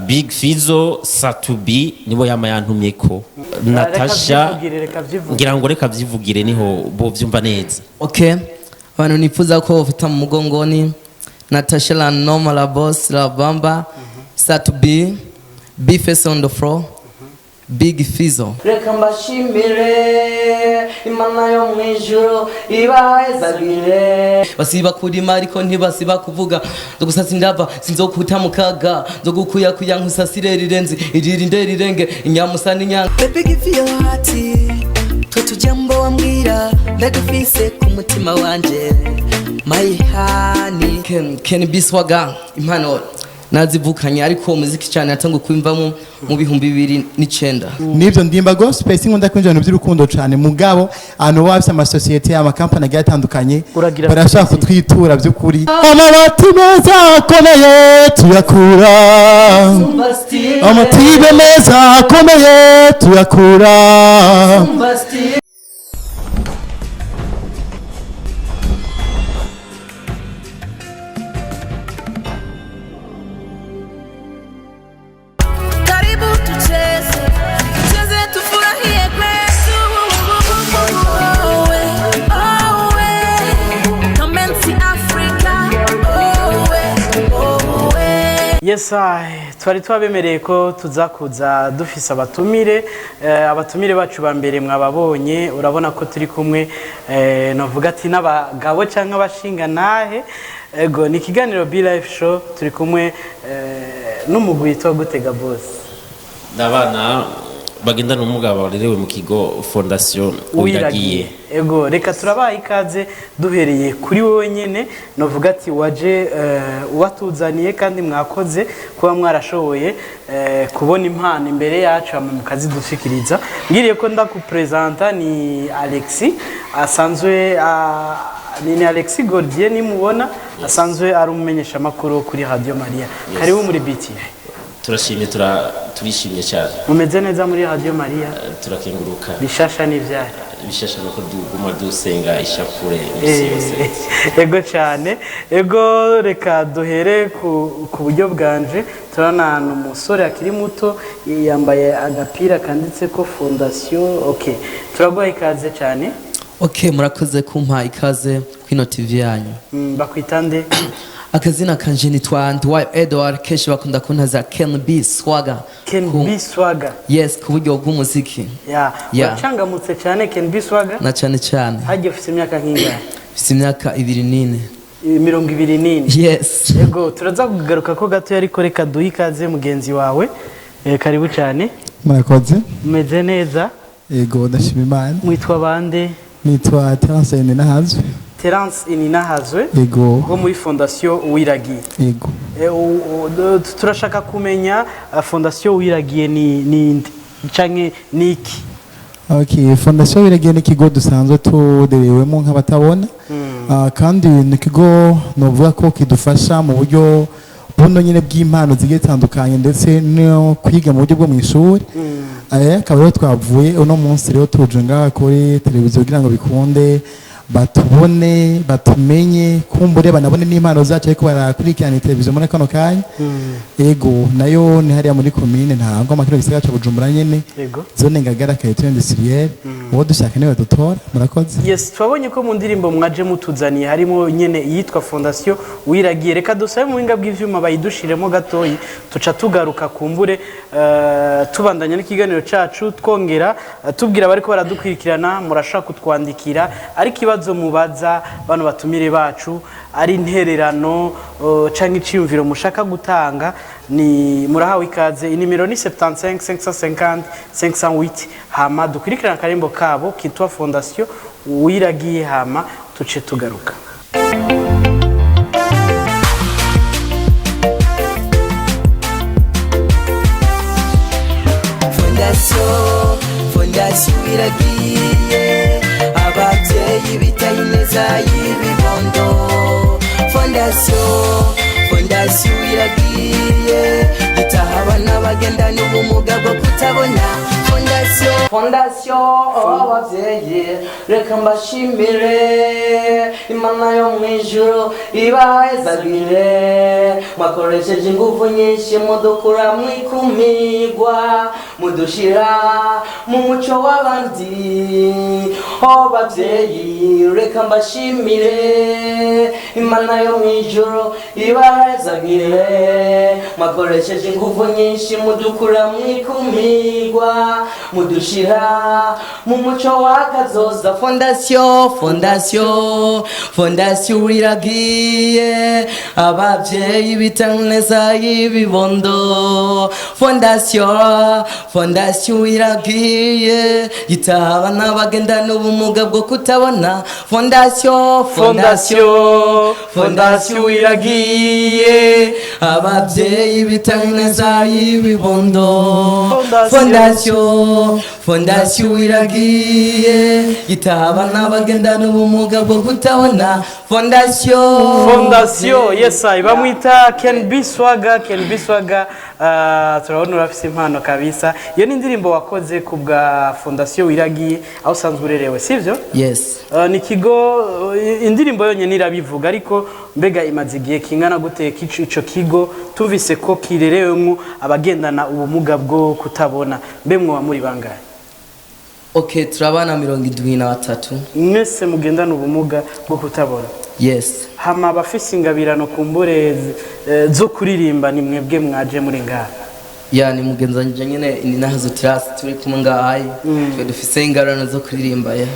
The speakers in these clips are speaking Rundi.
Big Fizzo, Sat-B nibo yama yantumye ko Natasha. Reka vyivugire, reka vyivugire. Ngira ngo reka vyivugire, niho bo vyumva neza. Okay, abantu nifuza ko bafata mu mugongo ni Natasha, la Noma, la Boss, la Bamba, Sat-B, B Face on the floor, Big Fizzo. Reka mbashimire Imana yo mu ijuru ibahezagire. Basiba kurima ariko ntibasiba kuvuga. Nzogusasa indava, sinzokuta mu kaga, nzogukuyakuya nkusasire rirenze iririnde rirenge inyamusa n'inyanga. Baby, give your heart. Twe tujambo wambwira ndagufise ku mutima wanje, my honey. Ken B Swagger, impano nazivukanye, ariko umuziki cyane yatanguye kwimvamo mu 2009. Nibyo, ndimba gospel, sinkunda kwinjira mu by'urukundo cyane, mugabo ahantu baba bafise amasosiyete, amakampani agiye atandukanye Uragira barashaka publicity. kutwitura. By'ukuri amabati meza akomeye tuyakura, amatibe meza akomeye tuyakura. Karibu tucheze, tucheze tufurahie kwetu. Oh, oh, come and see Africa. Oh, oh. Yes, twari twabemereye ko tuza kuza dufise abatumire. Abatumire bacu ba mbere mwababonye. Urabona ko turi kumwe, novuga ati n'abagabo cyangwa abashinga nahe. Ego, ni ikiganiro Be Life Show, turi kumwe n'umugwi witwa Gutega Boss? N'abana bagendana ubumuga barerewe mu kigo Fondation Uwiragiye. Ego, reka turabaha ikaze duhereye kuri wowe nyene, novuga ati waje ubatuzaniye, kandi mwakoze kuba mwarashoboye kubona impano imbere yacu hama mukazidushikiriza. Ngiriye ko ndakupresenta, ni Alexis asanzwe ni Alexis Gordier, nimubona asanzwe ari umumenyeshamakuru kuri Radio Maria. Karibu muri BTV. Turashimye, turishimye cyane. Mumeze neza muri Radio Maria? Turakenguruka. Bishasha n'ivyari? Bishasha nuko duguma dusenga ishapure imisi yose. Ego cyane. Ego, reka duhere ku buryo bwanje. Turabona ahantu umusore akiri muto yambaye agapira kanditse ko Fondation. Okay, turaguha ikaze cyane. Okay, murakoze kumpa ikaze kwino TV yanyu. Bakwita nde? Akazina kanje nitwa Nduwayo Edward, kenshi bakunda kuntaza Ken B Swagger. Ken B Swagger. Yes, ku buryo bw'umuziki. Ya. Yeah. Uracangamutse cyane, Ken B Swagger. Na cyane cyane. Hagiye ufite imyaka nk'ingahe? Mfise imyaka 24. 24? Yes. Ego, turaza kugaruka ko gato, ariko reka duhe ikaze mugenzi wawe. Karibu cyane. Murakoze. Umeze neza? Yego, ndashima Imana. Mwitwa bande? Nitwa Terence Nahazwe. Terence Ininahazwe. Yego. Wo muri Fondation Uwiragiye. Yego. Turashaka kumenya Fondation Uwiragiye ni inde canke ni iki? Okay, Fondation Uwiragiye ni ikigo dusanzwe tuderewemo nk'abatabona. Kandi ni ikigo novuga ko kidufasha mu buryo buno nyine bw'impano zigiye zitandukanye, ndetse no kwiga mu buryo bwo mu ishuri. Akaba rero twavuye uno munsi rero tuje ngaha kuri televiziyo kugira ngo bikunde batubone, batumenye, kumbure banabone n'impano zacu, ariko barakurikirana televiziyo muri kano kanya. Ego, nayo ni hariya muri komine Ntabwo amakino, gisagara ca Bujumbura nyene. Zone Ngagara, quartier industriel. Uwo dushaka niwe dutora. Murakoze. Yes, twabonye ko mu ndirimbo mwaje mutuzaniye harimo nyene iyitwa Fondation Uwiragiye. Reka dusabe mu buhinga bw'ivyuma bayidushiremo gatoyi, tuca tugaruka kumbure tubandanya n'ikiganiro cacu, twongera tubwira abariko baradukurikirana murashaka kutwandikira, ariko ikibazo mubaza bano batumire bacu, ari intererano canke iciyumviro mushaka gutanga, ni murahawe ikaze. Inimero ni 75 550 508. Hama dukurikirana akarimbo kabo kitwa Fondation Uwiragiye, hama tuce tugaruka. Fondation, Fondation Iragiye, ababyeyi bitaye ineza y'ibibondo. Fondation, Fondation Iragiye, itaha abana bagendana ubumuga bwo kutabona. Fondation Fondation, ababyeyi, reka mbashimire. Imana yo mu ijuru ibahezagire. Mwakoresheje ingufu nyinshi mudukura mu ikumigwa, mudushira mu muco w'abandi. Oh babyeyi, reka mbashimire. Imana yo mu ijuru ibahezagire. Mwakoresheje ingufu nyinshi mudukura mu ikumigwa, mudushira mu muco w'akazoza. Fondation, fondation, fondation iragiye. Ababyeyi bitanga neza y'ibibondo. Fondation, fondation iragiye, yitaha abana bagendana ubumuga bwo kutabona. Fondation, Fondation, fondation iragiye. Ababyeyi bitanga neza y'ibibondo. Fondation. Fondation, fondation iragiye, yitaha abana bagendana ubumuga bwo kutabona. Fondation. Fondation, yes, I bamwita Ken B Swaga. Ken B Swaga, turabona urafise impano kabisa. Iyo ni indirimbo wakoze ku bwa Fondation Wiragiye aho usanzwe urerewe, sivyo? Yes. Ni ikigo, indirimbo yonyine irabivuga, ariko mbega imaze igihe kingana gute ico kigo? Tumvise ko kirerewemo abagendana ubumuga bwo kutabona, mbe mwoba muri bangahe? Okay, turabana 73. Mwese mugendana ubumuga bwo kutabona? Yes. Hama abafise ingabirano kumbure zo kuririmba, ni mwebwe mwaje muri ngaha? Ya, ni mugenzi wanje nyene, ni nahazo tirasi turi kumwe ngahaye, twe dufise ingabirano zo kuririmba, ya.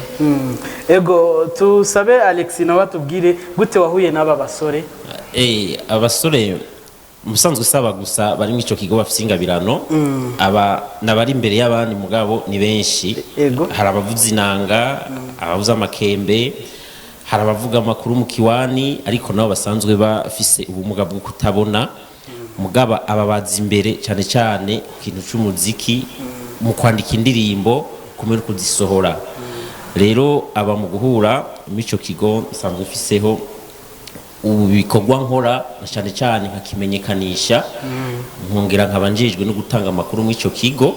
Ego, tusabe Alex nawe atubwire gute wahuye n'aba basore. Abasore musanzwe usaba gusa bari muri ico kigo bafise ingabirano, aba nabari imbere y'abandi, mugabo ni benshi. Hari abavuza inanga, abavuza amakembe, hari abavuga amakuru mu kiwani, ariko nabo basanzwe bafise ubumuga bwo kutabona. Mugaba aba baza imbere cyane cyane ku kintu c'umuziki, mu kwandika indirimbo kumwe no kuzisohora. Rero aba mu guhura muri ico kigo nsanzwe mfiseho ubu bikorwa nkora, na cyane cyane nkakimenyekanisha, nkongera nkaba njejwe no gutanga amakuru muri ico kigo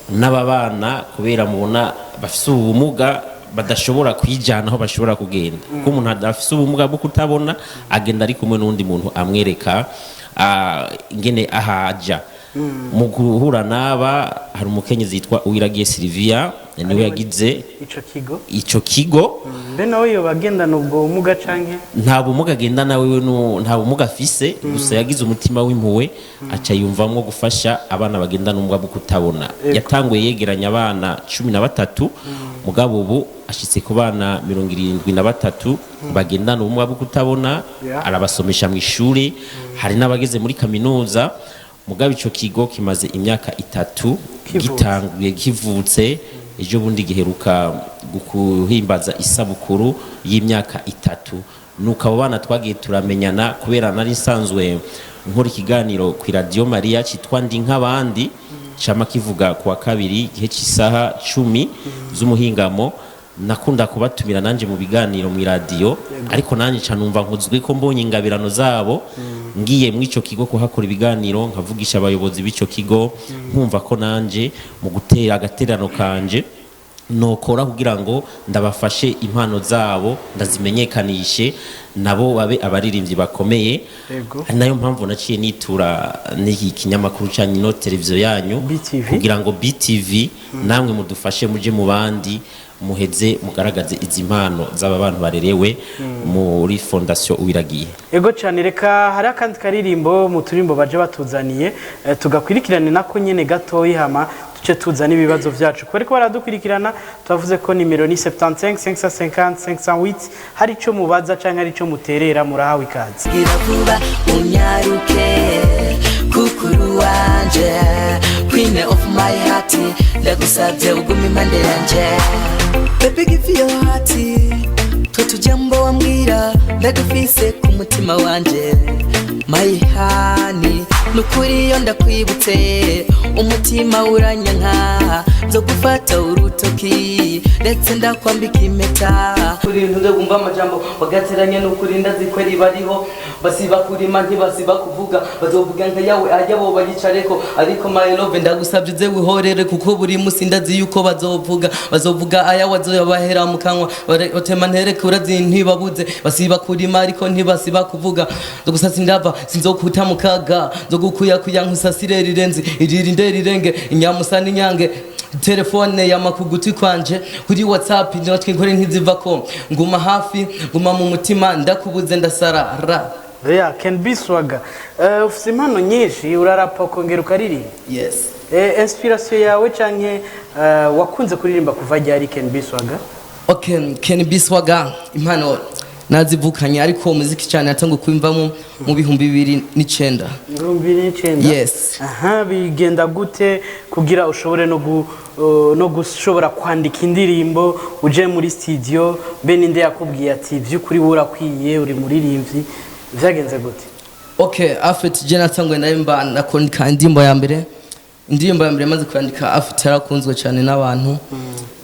n'aba bana, kubera mubona bafise ubumuga badashobora kwijana aho bashobora kugenda, kuko umuntu adafise ubumuga bwo kutabona agenda ari kumwe n'undi muntu amwereka ingene ahaja. Mu guhura n'aba, hari umukenyezi yitwa Uwiragiye Sylvia, niwe yagize ico kigo. Ico kigo. Mbe nawe yoba agendana ubwo bumuga canke? Nta bumuga agendana wewe, nta bumuga afise, gusa yagize umutima w'impuhwe, aca yumvamwo gufasha abana bagendana ubumuga bwo kutabona. Yatanguye yegeranya abana 13, mugabo ubu ashitse ku bana 73 bagendana ubumuga bwo kutabona. Arabasomesha mu ishuri, hari n'abageze muri kaminuza. Mugabo ico kigo kimaze imyaka 3 Kivutse. Gitanguye kivutse, ejo bundi giheruka guhimbaza isabukuru y'imyaka 3. Nuko abo bana twagiye turamenyana kubera nari nsanzwe nkora ikiganiro ku Radio Maria cyitwa Ndi nk'abandi, cama kivuga kuwa kabiri igihe cy'isaha 10 z'umuhingamo. Nakunda kubatumira nanje mu biganiro mu radio, ariko nanje ca numva nkozwe ko mbonye ingabirano zabo, ngiye mu ico kigo kuhakora ibiganiro, nkavugisha abayobozi b'ico kigo, nkumva ko nanje mu gutera agaterano kanje nokora kugira ngo ndabafashe impano zabo ndazimenyekanishe, nabo babe abaririmbyi bakomeye. Ari nayo mpamvu naciye nitura n'iki kinyamakuru cyanyu no televiziyo yanyu BTV. kugira ngo BTV namwe mudufashe, muje mu bandi, muheze mugaragaze izi mpano z'aba bantu barerewe muri Fondation Uwiragiye. Ego cyane. Reka hari akandi karirimbo mu turimbo baje batuzaniye, tugakwirikirane nako nyene gatoyi, hama tuce tuza n'ibibazo vyacu. Kuko ariko baradukurikirana, twavuze ko nimero ni 75 550 508. Hari ico mubaza canke hari ico muterera, murahawe ikaze. Gira vuba unyaruke, kukuru wanje, queen of my heart, ndagusabye ugume impande yanje. Baby, give your heart. Twe tujambo wambwira ndagufise ku mutima wanje, my honey. Nukuri iyo ndakwibutse umutima uranyanka, nzo gufata urutoki ndetse ndakwambika impeta. Kuri ntuze kumva amajambo bagateranya, n'ukuri ndazikweri bariho basiba kurima, ntibasiba kuvuga, bazovuga nka yawe ajya bo bayicareko. Ariko my love, ndagusabye uze wihorere, kuko buri musi ndazi yuko bazovuga, bazovuga aya wazoyabahera mu kanwa. Batema ntereke, urazi ntibabuze, basiba kurima ariko ntibasiba kuvuga. Ndagusasa ndava sinzokuta mu kaga, nzogukuyakuya nkusasire rirenze iririnde rirenge inyamusa n'inyange. Telefone yama ku gutwi kwanje, kuri WhatsApp natwe nkore ntizivako, nguma hafi, nguma mu mutima, ndakubuze ndasara ra. Yeah, Ken B Swagger. Ufite impano nyinshi, urarapa ukongera ukaririmba. Yes. Inspiration yawe canke wakunze kuririmba kuva ryari, Ken B Swagger? Okay, Ken B Swagger, impano nazivukanye, ariko umuziki cyane yatanguye kwimvamo mu 2009. 2009? Yes. Aha, bigenda gute kugira ushobore no gushobora kwandika indirimbo, uje muri studio? Be ninde yakubwiye ati by'ukuri wowe urakwiye, uri muririmbyi? Vyagenze gute? Okay, afet je natanguye ndahimba, nakondika indirimbo ya mbere. Indirimbo ya mbere maze kwandika, afite yarakunzwe cyane n'abantu.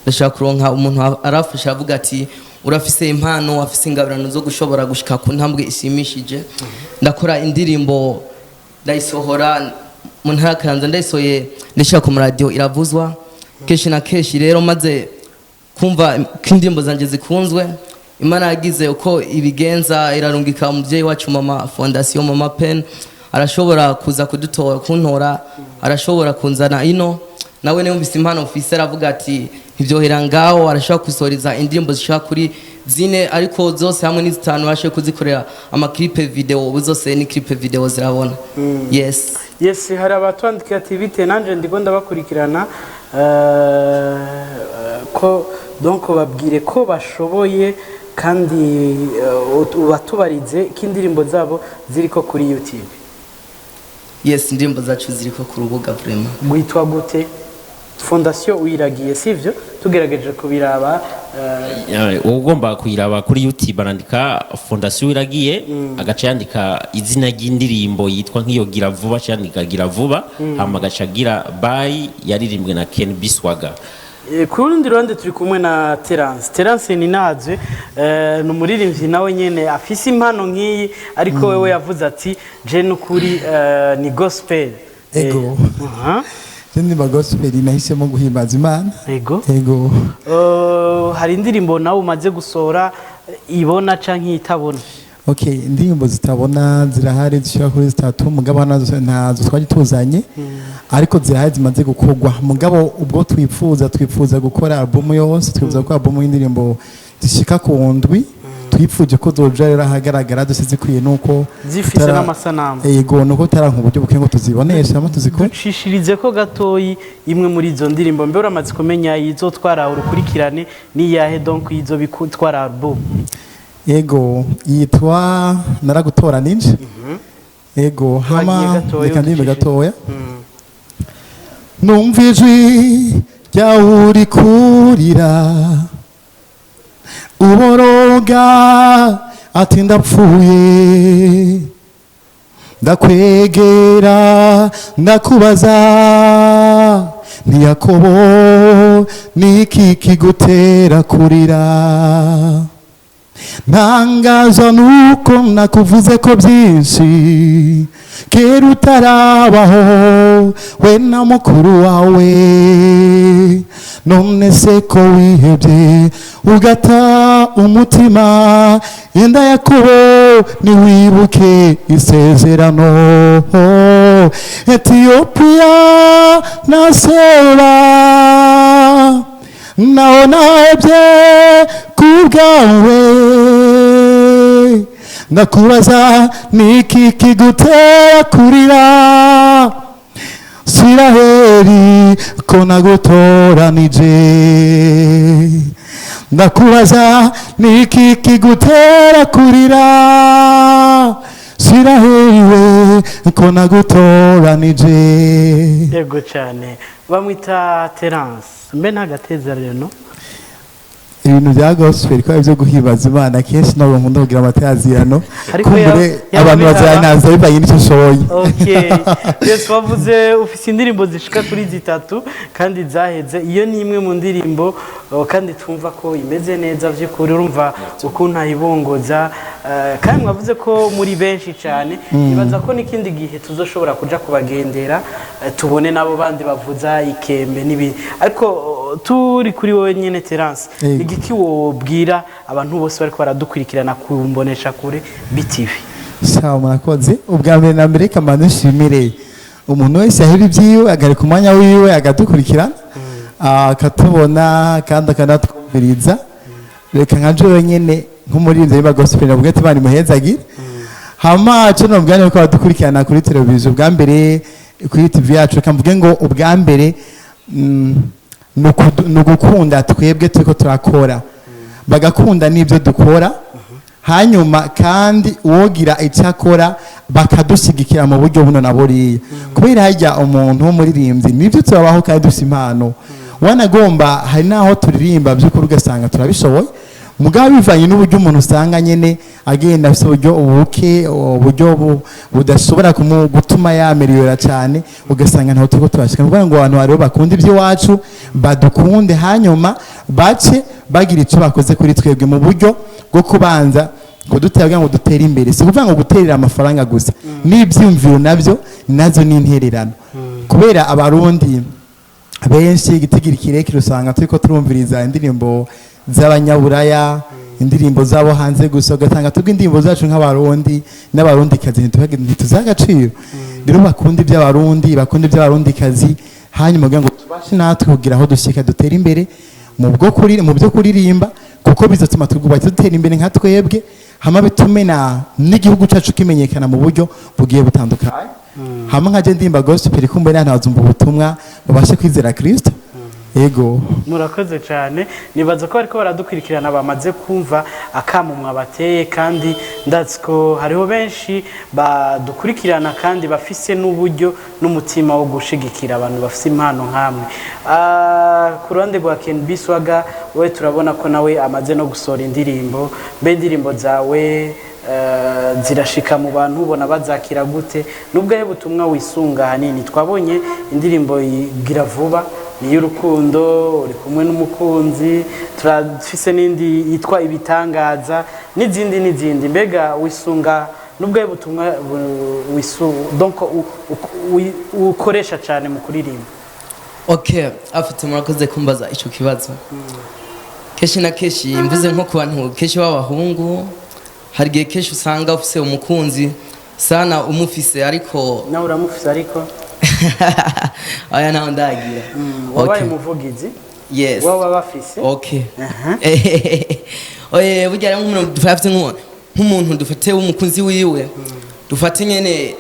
Ndashaka kuronka umuntu arafasha, avuga ati urafise impano, afise ingabirano zo gushobora gushika ku ntambwe ishimishije. Ndakora indirimbo, ndayisohora mu ntara ya Kayanza. Ndayisohoye, ndashaka ku radio, iravuzwa kenshi na kenshi. Rero maze kumva ko indirimbo zanjye zikunzwe, Imana yagize uko ibigenza, irarungika umubyeyi wacu, mama fondation, mama Pen, arashobora kuza kudutora, kuntora, arashobora kunzana ino. Nawe yumvise impano mfise, aravuga ati ntibyohera ngaho, arashobora gusohoreza indirimbo zishaka kuri zine, ariko zose hamwe ni zitanu, bashoboye kuzikorera ama clip video. Ubu zose ni clip video, zirabona. Yes. Yes, hari abatwandikiye ati bite, nanje ndiko ndabakurikirana, ko donc babwire ko bashoboye kandi ubatubarize ko indirimbo zabo ziriko kuri YouTube. Yes, indirimbo zacu ziriko ku rubuga vraiment. Rwitwa gute? Fondation Uyiragiye, sivyo? Tugerageje kubiraba. Ugomba kuyiraba kuri YouTube arandika Fondation Iragiye, agaca yandika izina ry'indirimbo yitwa nk'iyo Gira Vuba, aca yandika Gira Vuba, hama agaca agira by yaririmbwe na Ken B Swagger. Ku rundi ruhande turi kumwe na Terence. Terence Ninazwe ni umuririmbyi nawe nyene afise impano nk'iyi, ariko wewe yavuze ati je n'ukuri ni gospel. Ego. Aha. Je ndirimba gospel, nahisemo guhimbaza Imana. Ego. Ego. Hari indirimbo nawe umaze gusohora, ibona canke itabona? Okay, indirimbo zitabona zirahari, zishika kuri zitatu, mugabo nazo ntazo twaje tuzanye, ariko zirahari zimaze gukorwa. Mugabo ubwo twifuza gukora album yose, twifuza gukora album y'indirimbo zishika ku ndwi. Twifuje ko zoja rero ahagaragara zose zikwiye, nuko zifise n'amasanamu. Ego, nuko tutaranka uburyo bukwiye ngo tuziboneshe hama tuzikore. Ducishirize ko gatoyi imwe muri izo ndirimbo. Mbe uramaze kumenya izotwara urukurikirane n'iyahe, donc izo bikutwara album? Ego, yitwa Naragutora Ninje. Ego, hama Twagiye gatoya, reka ndirimbe uducishirize. Gatoya. Numva ijwi ryawe uri kurira uboroga ati ndapfuye, ndakwegera ndakubaza nti Yakobo, niki kigutera kurira? Ntangazwa nuko nakuvuze ko byinshi kera utarabaho, we na mukuru wawe. None se ko wihebye ugata umutima, inda Yakobo, ntiwibuke isezerano? Etiyopiya na Seba naho nahebye ku bwawe, ndakubaza niki kigutera kurira, Siraheli, ko nagutoranije? Ndakubaza niki kigutera kurira, Siraheli we, ko nagutoranije? Yego cyane, bamwita Terence. Mbe ntagatezerano? Ibintu bya gospel ko ibyo guhimbaza Imana, kenshi ntabwo nkunda kugira amatazirano. Ariko kumbure yaba abantu bazanaza bivanye n'icyo nshoboye. Okay, yes, wavuze ufite indirimbo zishika kuri zitatu kandi zaheze. Iyo ni imwe mu ndirimbo, kandi twumva ko imeze neza by'ukuri. Urumva ukuntu ayibongoza, kandi mwavuze ko muri benshi cyane. Nibaza ko n'ikindi gihe tuzoshobora kuja kubagendera, tubone nabo bandi bavuza ikembe n'ibindi. Ariko turi kuri wowe nyene, Terence, igiki wobwira abantu bose bariko baradukurikirana ku mbonesha kure BTV? Sawa, murakoze. Ubwa mbere na mbere, kamanze nshimire umuntu wese yaheba ibyiwe, agarika umwanya wiwe, akadukurikirana, akatubona kandi akanatwumviriza. Reka nka jewe nyene nk'umuririmbyi wa gospel navuga ati: "Imana imuhezagire." Hama cyo nobwira nuko abadukurikirana kuri televiziyo, ubwa mbere kuri TV yacu, reka mvuge ngo ubwa mbere ni ugukunda twebwe turiko turakora, bagakunda n'ibyo dukora. Hanyuma kandi uwogira icyo akora, bakadushyigikira mu buryo buno na buriya, kubera harya umuntu w'umuririmbyi nibyo turabaho kandi dufite impano. Wanagomba hari n'aho turirimba by'ukuri ugasanga turabishoboye, mugabo bivanye n'uburyo umuntu usanga nyine agenda afite uburyo ubuke, uburyo budashobora gutuma yameriyora cyane, ugasanga ntaho turiko turashika. Ni ukuvuga ngo abantu rero bakunda iby'iwacu badukunde, hanyuma bace bagira icyo bakoze kuri twebwe mu buryo bwo kubanza kudutera kugira ngo dutere imbere. Si ukuvuga ngo guterera amafaranga gusa, n'ibyiyumviro nabyo nazo ni intererano, kubera Abarundi benshi igitigiri kirekire usanga turiko turumviriza indirimbo z'abanyaburaya, indirimbo zabo hanze gusa, ugasanga tubwo indirimbo zacu nk'Abarundi n'Abarundikazi ntituziha agaciro. Rero bakunda iby'Abarundi, bakunda iby'Abarundikazi, hanyuma kugira ngo tubashe natwe kugira aho dushyika, dutere imbere mu byo kuririmba, kuko bizatuma tuguma dutera imbere nka twebwe, hama bitume na n'igihugu cyacu kimenyekana mu buryo bugiye butandukanye. Hama nka je ndimba gospel, kumbe n'abantu bazumva ubutumwa, babashe kwizera Kristo. Yego. Murakoze cyane. Nibaza ko bariko baradukurikirana bamaze kumva akamo mwabateye, kandi ndazi ko hariho benshi badukurikirana kandi bafise n'uburyo n'umutima wo gushigikira abantu bafise impano nk'amwe. Ku ruhande rwa Ken Biswaga, we turabona ko nawe amaze no gusohora indirimbo. Mbe indirimbo zawe zirashika mu bantu? Ubona bazakira gute? Nubwo butumwa wisunga ahanini? Twabonye indirimbo igira vuba ni iy'urukundo, uri kumwe n'umukunzi. Turafise n'indi yitwa Ibitangaza, n'izindi n'izindi. Mbega wisunga nubwo butumwa donc ukoresha cyane mu kuririmba? Okay, afite, murakoze kumbaza ico kibazo. Kenshi na kenshi mvuze nko ku bantu kenshi b'abahungu, hari igihe kenshi usanga ufise umukunzi sana, umufise, ariko Nawe uramufise ariko? Aya naho ndagira. Wabaye umuvugizi Yes. waba bafise. Okay. Oye, burya rero nk'umuntu dufate, nk'umuntu dufate w'umukunzi wiwe, dufate nyene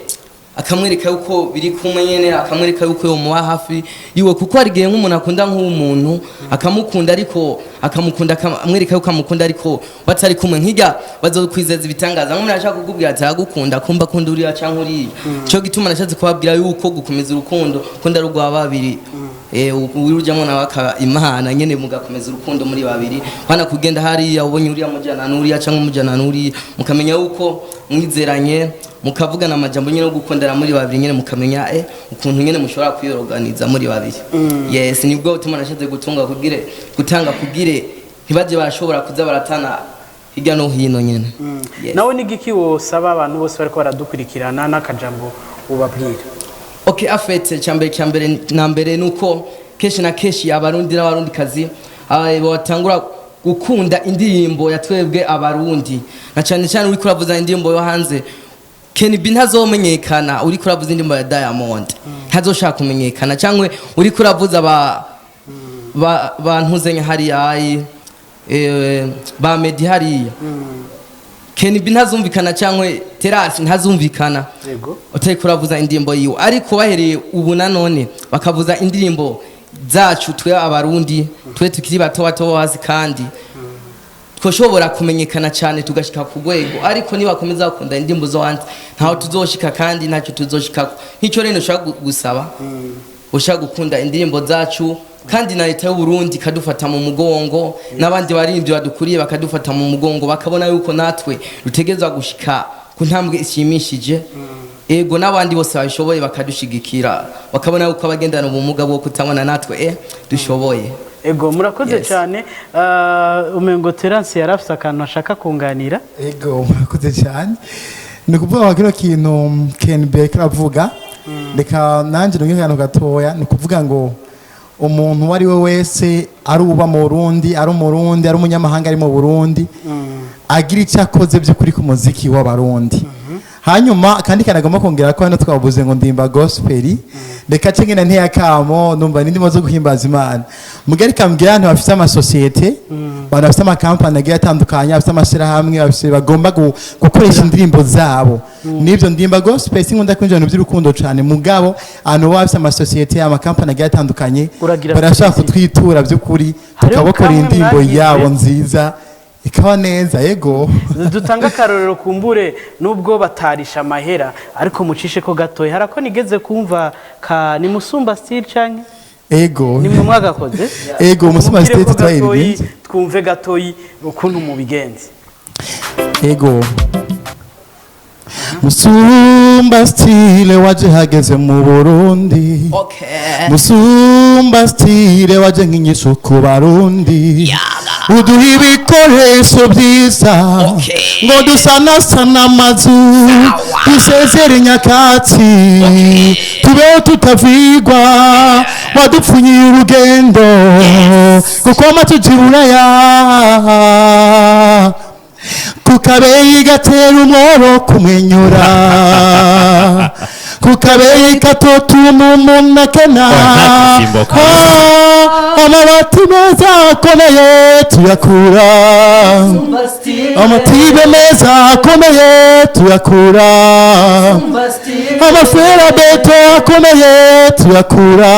akamwereka yuko biri kumwe nyene, akamwereka yuko yomuba hafi yiwe, kuko hari igihe nk'umuntu akunda nk'umuntu, akamukunda, ariko akamukunda akamwereka yuko amukunda, ariko batari kumwe. Nk'irya bazokwizeza ibitangaza, nk'umuntu ashaka kukubwira ati aragukunda, kumva akunda uriya canke uriya. Ico gituma nashatse kubabwira yuko gukomeza urukundo ko ari urwa babiri. Urujyamo nawe akaba Imana nyene, mugakomeza urukundo muri babiri, hana kugenda hariya ubonye uriya mujana n'uriya cyangwa mujana n'uriya, mukamenya yuko mwizeranye, mukavugana amajambo nyene yo gukundana muri babiri nyene, mukamenya ukuntu nyene mushobora kwiyoroganiza muri babiri. Yes, nibwo butumwa nashatse gutunga kugire gutanga, kugire ntibaje barashobora kuza baratana hirya no hino nyene. Yes. Nawe ni igiki wosaba abantu bose bariko baradukurikirana n'akajambo ubabwira? Okay, afete cyambere na mbere nuko kenshi na kenshi Abarundi n'Abarundikazi batangura gukunda indirimbo ya twebwe Abarundi, na cyane cyane uriko uravuza indirimbo yo hanze, Kenny B ntazomenyekana. Uriko uravuza indirimbo ya Diamond ntazoshaka kumenyekana, cyangwa uriko uravuza ba bantuzenya hariya ayi ba Meddy hariya, Kenny B ntazumvikana, cyangwa Terasi ntazumvikana utariko uravuza indirimbo yiwe. Ariko bahereye ubu nanone bakavuza indirimbo zacu twe Abarundi, twe tukiri bato bato hasi, kandi twoshobora kumenyekana cyane, tugashika ku rwego. Ariko nibakomeza bakunda indirimbo zo hanze, ntaho tuzoshika kandi ntacyo tuzoshikako. Nk'icyo rero ushaka gusaba, ushaka gukunda indirimbo zacu. Kandi na leta y'u Burundi ikadufata mu mugongo, n'abandi baririmbyi badukuriye bakadufata mu mugongo, bakabona yuko natwe dutegerezwa gushika ku ntambwe ishimishije. Ego, n'abandi bose babishoboye bakadushigikira, bakabona yuko abagendana ubumuga bwo kutabona natwe dushoboye. Ego, murakoze Yes. cyane. Umengo Terence yari afise akantu ashaka kunganira. Ego, murakoze cyane. Ni ukuvuga ngo kino kintu Ken Baker avuga, reka nanjye nongere akantu gatoya. Ni ukuvuga ngo umuntu uwo ari we wese, ari uba mu Burundi, ari Umurundi, ari umunyamahanga ari mu Burundi, agira icyo akoze by'ukuri ku muziki w'Abarundi. Hanyuma kandi kanagomba kongera ko hano twavuze ngo Ndimba Gospel, reka ce ngena ntiyakamo numva n'indimo zo guhimbaza Imana. Mugari kambwira abantu bafite amasosiyete, abantu bafite amakampani agiye atandukanye, bafite amashyirahamwe, bafite bagomba gukoresha indirimbo zabo n'ibyo Ndimba Gospel. Sinkunda kwinjira mu by'urukundo cyane, mugabo abantu baba bafite amasosiyete, amakampani agiye atandukanye, Uragira barashobora publicity. kutwitura by'ukuri, Hariho tukabakora kamwe indirimbo mwagize. yabo nziza ikaba neza. Yego. Dutanga akarorero, kumbure nubwo batarisha amahera, ariko mucishe ko gatoya. Hari ako nigeze kumva ka ni Musumba Style canke Ego. ni mwe mwagakoze? Ego, Musumba Mubwire Style ko twayirimbye. gatoyi, twumve gatoyi ukuntu mubigenza. Ego. Musumba Style waje hageze mu Burundi. Musumba Style waje nk'inyishu ku Barundi, uduha ibikoresho byiza ngo dusanasana amazu, dusezere nyakatsi, tubeho tutavigwa. Wadupfunyiye urugendo kuko amatuji buraya kukabeyi gatera umworo kumwenyura, kukabeyi katotuma umuntu akena. Nta Ah, amabati meza akomeye tuyakura, amatibe meza akomeye tuyakura, amaferabeto akomeye tuyakura,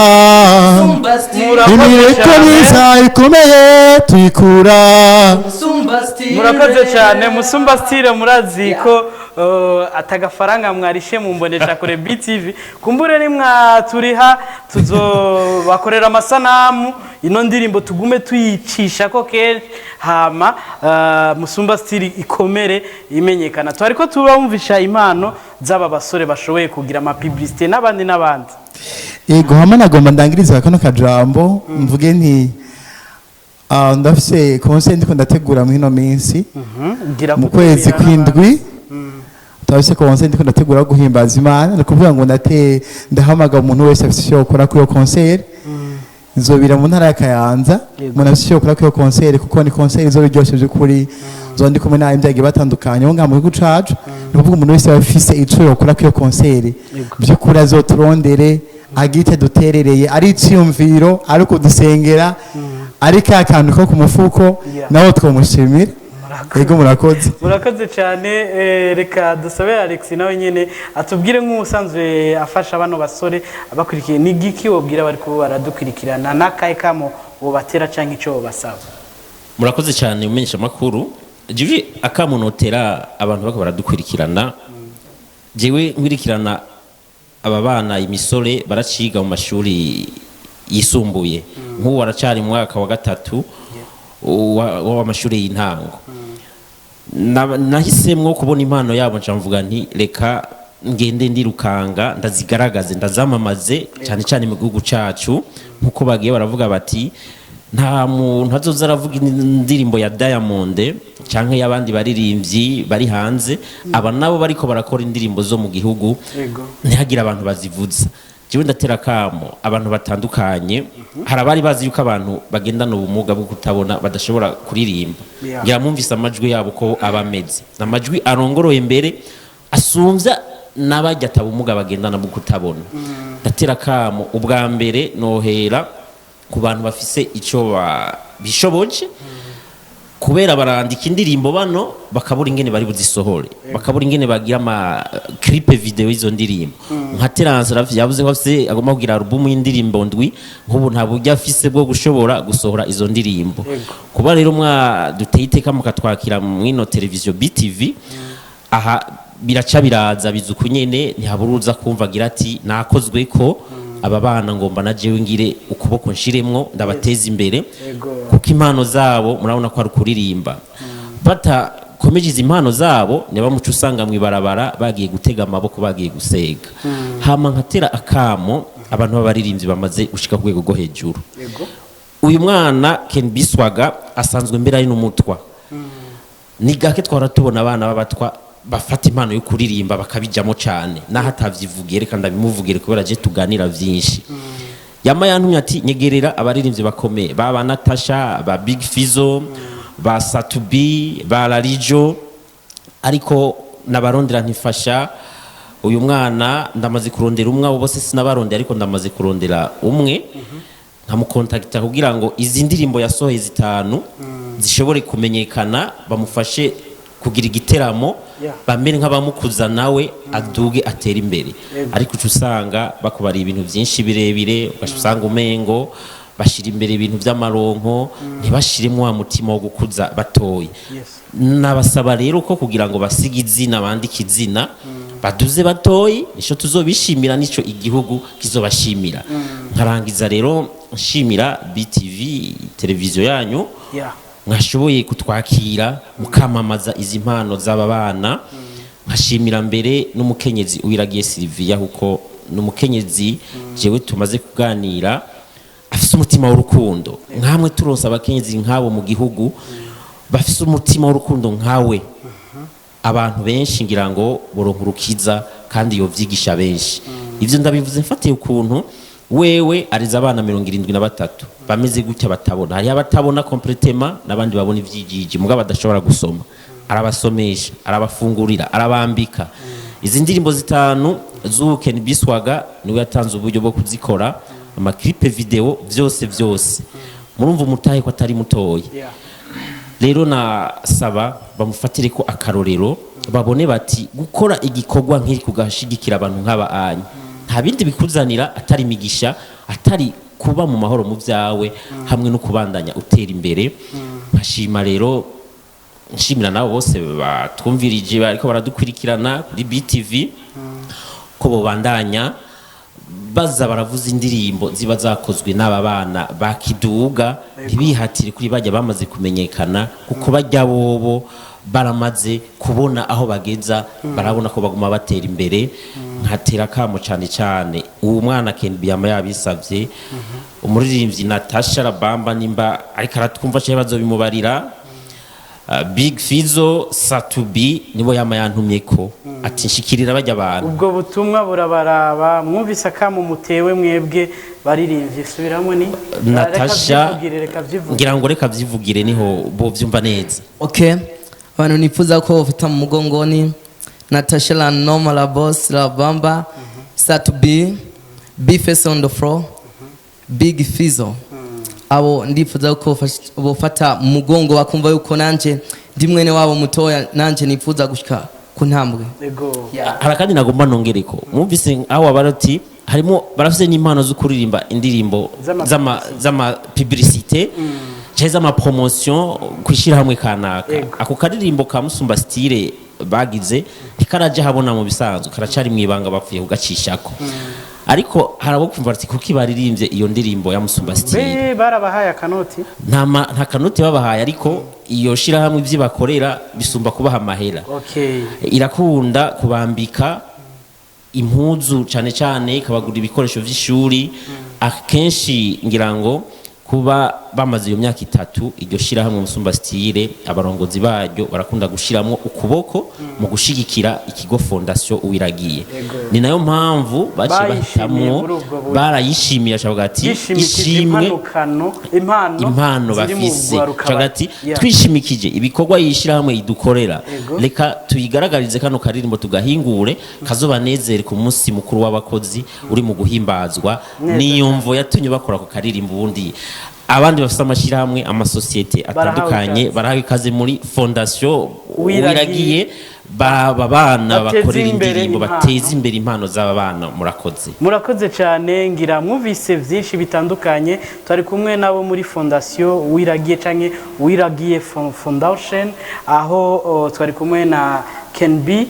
imireko myiza ikomeye tuyikura. Murakoze cyane, Musumba Style. Murazi ko atagafaranga mwarishe mu mbonesha kure BTV. Kumbure nimwaturiha tuzobakorera amasanamu, ino ndirimbo tugume tuyicisha ko kenshi, hama Musumba Style ikomere imenyekana. Twariko turabumvisha impano z'aba basore bashoboye kugira ama publicité n'abandi n'abandi. Yego, hamwe nagomba ndangiriza kano kajambo, mvuge nti ndafise concert ndiko ndategura muri ino minsi. Gira Mu kwezi kutumira n'abandi. kw'indwi turafise concert ndiko ndategura yo guhimbaza Imana. Ni ukuvuga ngo ndahamaga umuntu wese afise icyo gukora kuri iyo concert. Izobira mu ntara ya Kayanza. Umuntu afise icyo gukora kuri iyo concert, kuko ni concert izoba iryoshe by'ukuri, zoba ndi kumwe n'abandi batandukanye bo ngaha mu gihugu cacu. Ni ukuvuga umuntu wese afise ico yokora kuri iyo concert, by'ukuri azoturondere, agite duterereye, ari iciyumviro, ari ukudusengera, ari ka kantu ko ku mufuko, nawe twomushimira. Yego, murakoze. Murakoze cyane. Reka dusabe Alex nawe nyine atubwire, nk'ubusanzwe afasha bano basore abakurikiye, ni giki wobwira bari kuba baradukurikirana, n'akahe kamo wobatera cyangwa icyo wobasaba? Murakoze cyane, umenyesha amakuru. Jewe akamunotera abantu bako baradukurikirana, jewe nkurikirana aba bana, imisore baraciga mu mashuri yisumbuye, nk'ubu baracari mu mwaka wa gatatu w'amashuri y'intango. Nahisemwo kubona impano yabo, nca mvuga nti reka ngende ndirukanga ndazigaragaze, ndazamamaze cyane cyane mu gihugu cacu, nkuko bagiye baravuga bati nta muntu azoza aravuga indirimbo ya Diamond canke y'abandi baririmbyi bari hanze, aba nabo bariko barakora indirimbo zo mu gihugu, ntihagire abantu bazivuza. Jewe ndatera kamo abantu batandukanye. Hari abari bazi yuko abantu bagendana ubumuga bwo kutabona badashobora kuririmba. Ngira mwumvise amajwi yabo ko aba ameze, amajwi arongoroye mbere asumvya n'abajya atabumuga bagendana bwo kutabona. Ndatera kamo ubwa mbere nohera ku bantu bafise ico bishoboje, kubera barandika indirimbo bano bakabura ingene bari buzisohore, bakabura ingene bagira ama clip video y'izo ndirimbo. Nka Terence Rafi yavuze ko afise, agomba kugira album y'indirimbo ndwi, nk'ubu nta buryo afise bwo gushobora gusohora izo ndirimbo. Kuba rero mwaduteye iteka mukatwakira mwino televiziyo BTV aha, biraca biraza biza uku nyene, ntihaburuza kumva agira ati nakozwe ko. Aba bana ngomba na jewe ngire ukuboko nshiremwo ndabateza imbere, kuko impano zabo murabona ko ari ukuririmba. Batakomeje izi impano zabo, niba muco usanga mw'ibarabara bagiye gutega amaboko, bagiye gusega. Hama nkatera akamo abantu b'abaririmbyi bamaze gushika ku rwego rwo hejuru. Uyu mwana Ken Biswaga asanzwe mbere ari n'umutwa. Ni gake twara tubona abana b'abatwa bafata impano yo kuririmba bakabijamo cyane. Naho atavyivugiye, reka ndabimuvugire kubera je tuganira vyinshi. Yama yantumye ati: "Nyegerera abaririmbyi bakomeye, baba Natasha, ba Big Fizzo, ba Satubi, ba Larijo." Ariko nabarondera ntifasha uyu mwana. Ndamaze kurondera umwe, abo bose sinabarondera, ariko ndamaze kurondera umwe nkamukontakita kugira ngo izi ndirimbo yasohoye zitanu zishobore kumenyekana, bamufashe kugira igiteramo, bamere nk'abamukuza, nawe aduge atere imbere. Ariko uca usanga bakubara ibintu byinshi birebire, ugaca usanga umengo bashira imbere ibintu by'amaronko, ntibashiremo wa mutima wo gukuza batoye. Nabasaba rero ko kugira ngo basige izina, bandike izina, baduze batoyi, nico tuzobishimira, nico igihugu kizobashimira. Nkarangiza rero nshimira BTV, televiziyo yanyu, mwashoboye kutwakira mukamamaza izi mpano z'aba bana. Nkashimira mbere n'umukenyezi Uwiragiye Sylvia, kuko n'umukenyezi jewe tumaze kuganira afise umutima w'urukundo. Nkamwe turonse abakenyezi nk'abo mu gihugu bafise umutima w'urukundo nkawe, abantu benshi ngira ngo boronka urukiza, kandi yovyigisha benshi. Ivyo ndabivuze mfatiye ukuntu wewe ariza abana 73 bameze gutya batabona. Hariho abatabona complètement n'abandi babona ivyigigi mugabo badashobora gusoma. Arabasomesha, arabafungurira, arabambika. Izi ndirimbo zitanu z'ubu Ken Biswaga niwe yatanze uburyo bwo kuzikora, ama clip vidéo, vyose vyose. Murumva umutahe ko atari mutoyi. Rero nasaba bamufatire ko akarorero, babone bati gukora igikorwa nk'iri, kugashigikira abantu nk'aba anyu, nta bindi bikuzanira atari imigisha, atari kuba mu mahoro mu byawe, hamwe no kubandanya utera imbere. Nkashima rero, nshimira nabo bose batwumvirije bariko baradukurikirana kuri BTV, ko bobandanya baza baravuza indirimbo ziba zakozwe n'aba bana bakiduga, ntibihatire kuri bajya bamaze kumenyekana, kuko bajya bobo baramaze kubona aho bageza, barabona ko baguma batera imbere. Nkatera kamo cyane cyane uwo mwana Ken Biyama yabisavye, umuririmbyi Natasha Rabamba, nimba ariko aratwumva cyangwa bazobimubarira, Big Fizzo, Satubi, nibo yama yantumye ko ati: "Nshikirira bajya abantu." Ubwo butumwa burabaraba. Mwumvise akamu mutewe mwebwe baririmbye. Subiramo ni Natasha. Reka vyivugire, reka vyivugire. Ngira ngo reka vyivugire, niho bo vyumva neza. Okay, abantu nifuza ko bafata mu mugongo ni Natasha la Noma, la Boss, la Bamba, Sat B, B Face on the floor, Big Fizzo. Abo ndifuza ko bofata mu mugongo, bakumva yuko nanje ndi mwene wabo mutoya, nanje nifuza gushika ku ntambwe. Hari akandi nagomba nongereko. Mwumvise aho abarati harimo barafise n'impano zo kuririmba indirimbo z'ama publicité canke z'ama promotion kwishira hamwe kanaka. Ako karirimbo ka Musumba Style bagize ntikaraja habona mu bisanzwe, karacari mwibanga, bapfuye kugacishako. Ariko hari abo kumva bati: "Kuki baririmbye iyo ndirimbo ya Musumba Style?" Be barabahaye akanoti? Nta kanoti babahaye, ariko iyo shirahamwe ivyo bakorera bisumba kubaha amahera. Irakunda kubambika impuzu cyane cyane, ikabagura ibikoresho vy'ishuri akenshi. Ngira ngo kuba bamaze iyo myaka 3, iryo shirahamwe Musumba Style, abarongozi baryo barakunda gushiramwo ukuboko mu gushigikira ikigo Fondation Uwiragiye. Ni nayo mpamvu baciye Bayishimiye bahitamwo. Muri ubwo buryo. Barayishimiye, ashavuga ati Yishimikije ishimwe impanukano, impano impano ziri mu bafise. rwaruka. Cavuga ati: "Twishimikije ibikorwa yishirahamwe idukorera, reka tuyigaragarize kano karirimbo, tugahingure kazobanezere ku munsi mukuru w'abakozi uri mu guhimbazwa." Niyo mvo yatumye bakora ako karirimbo. Ubundi abandi bafise amashirahamwe, amasosiyete Barahawe atandukanye, ikaze. barahawe ikaze muri Fondation Uwiragiye. Uwiragiye, baba bana Bateze bakorera imbere indirimbo, impano. bateze imbere impano z'aba bana. Murakoze. Murakoze cyane. Ngira mwumvise byinshi bitandukanye. Twari kumwe nabo muri Fondation Uwiragiye canke Uwiragiye Foundation, aho twari kumwe na Ken B.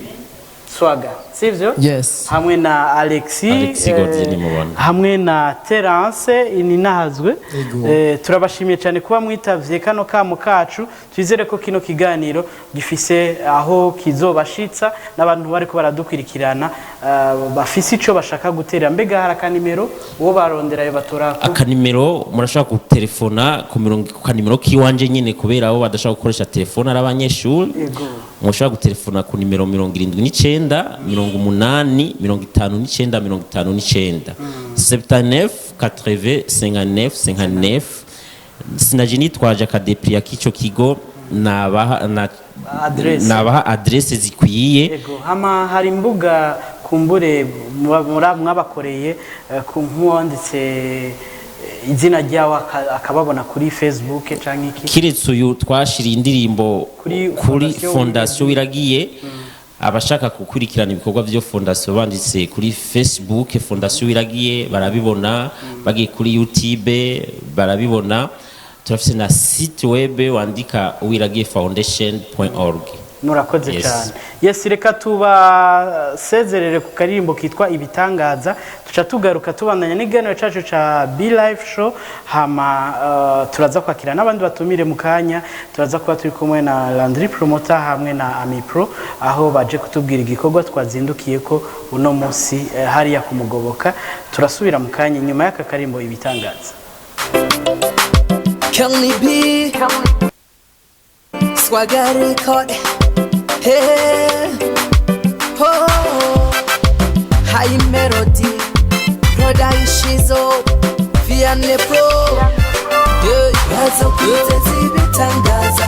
Swaga, sivyo? Yes. Hamwe na Alexis, Alexis Godier nimubona. Hamwe na Terence Ininahazwe. Ego. Turabashimiye cyane kuba mwitavye kano kamo kacu. Twizere ko kino kiganiro gifise aho kizobashitsa n'abantu bariko baradukwirikirana, bafise ico bashaka gutera. Mbega hari akanimero uwo barondera ayo batora? Akanimero murashobora gutelefona ku mirongo, ku kanimero k'iwanje nyine, kubera abo badashobora gukoresha telefone ari abanyeshuri. Mushobora gutelefona ku nimero 79 80 59 59, 79 80 59 59. Sinaje nitwaje akadépliant k'ico kigo, nabaha na Adresse. Nabaha adresse zikwiye. Ego, hama hari imbuga kumbure mwabakoreye, ku nk'uwanditse izina ryawe akababona kuri Facebook canke iki? Kiretse uyu twashiriye indirimbo kuri kuri Fondation. Fondation Wiragiye. Abashaka gukurikirana ibikorwa byo fondation, banditse kuri Facebook Fondation Wiragiye barabibona, bagiye kuri YouTube barabibona. Turafise na site web, wandika wiragiyefoundation.org. Murakoze Yes. cyane. Yes, reka tubasezerere ku karirimbo kitwa Ibitangaza. Tuca tugaruka tubandanya n'ikiganiro cyacu ca Be Life Show. Hama turaza kwakira n'abandi batumire mu kanya. Turaza kuba turi kumwe na Landry Promoter hamwe na Amipro, aho baje kutubwira igikorwa twazindukiye ko uno munsi hariya kumugoboka. Turasubira mu kanya inyuma y'aka karimbo Ibitangaza. Kelly B, Swagger Record. Hey, oh, High Melody, Broda Ishizo, Vianney Pro. Yeah, bazo kwiteza ibitangaza.